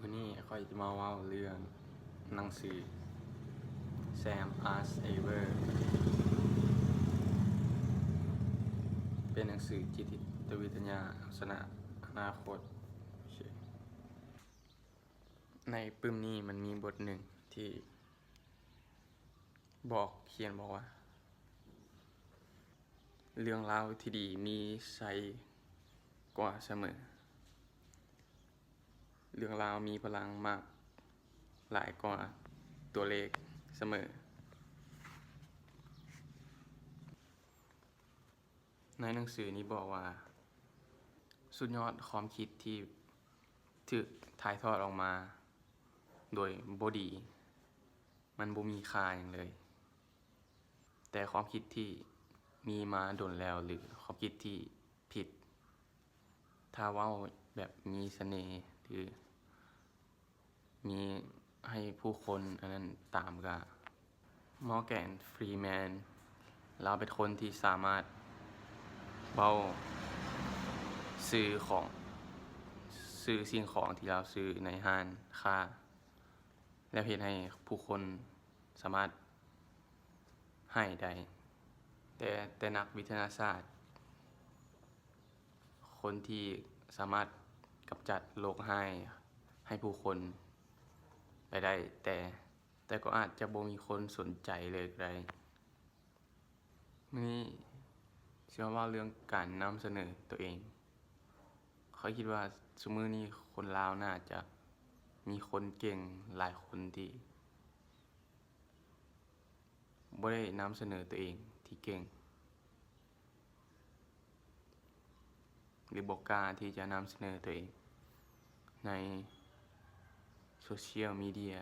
ມື້ນີ້ຂ້ອຍຈະມາເວົ້າເລື່ອງໜັງສື Sam Ask Ever ເປັນໜັງສືຈິດວິທະຍາເອົາຊະນະອະນາຄົດ. ໂອເຄ ໃນປຶ້ມນີ້ມັນມີບົດໜຶ່ງທີ່ບອກ, ຂຽນບອກວ່າ ເລື່ອງລາວທີ່ດີມີໄຊກວ່າສະເໝີ. ເລື່ອງລາວມີພະລັງມາກຫຼາຍກວ່າຕົວເລກສະເໝີ. ໃນໜັງສືນີ້ບອກວ່າ ສຸດຍອດຄວາມຄິດທີ່ຖືກຖ່າຍທອດອອກມາໂດຍບໍ່ດີ ມັນບໍ່ມີຄ່າຫຍັງເລີຍ. ແຕ່ຄວາມຄິດທີ່ມີມາດົນແລ້ວ ຫຼື ຄວາມຄິດທີ່ຜິດ ຖ້າເວົ້າແບບມີສະເໜ່ ຫຼື ມີໃຫ້ຜູ້ຄົນອັນນັ້ນຕາມ ກະ Morgan Freeman ລາວເປັນຄົນທີ່ສາມາດເວົ້າຊື່ຂອງ ຊື່ສິ່ງຂອງທີ່ລາວຊື້ໃນຮ້ານຄ້າ ແລ້ວເຮັດໃຫ້ຜູ້ຄົນສາມາດຮ້າຍໄດ້. ແຕ່ ແຕ່ນັກວິທະຍາສາດ ຄົນທີ່ສາມາດກຳຈັດໂລກຮ້າຍໃຫ້ຜູ້ຄົນໄປໄດ້ ແຕ່ ແຕ່ກໍອາດຈະບໍ່ມີຄົນສົນໃຈເລີຍກໍໄດ້. ມື້ນີ້ຊິມາເວົ້າເລື່ອງການນຳສະເໜີຕົວເອງ. ຂ້ອຍຄິດວ່າຊຸມື້ນີ້ຄົນລາວໜ້າຈະມີຄົນເກັ່ງຫຼາຍຄົນທີ່ບໍ່ໄດ້ນຳສະເໜີຕົວເອງທີ່ເກັ່ງ ຫຼື ບໍ່ກ້າທີ່ຈະນຳສະເໜີຕົວເອງໃນໂຊຊຽວມີເດຍ.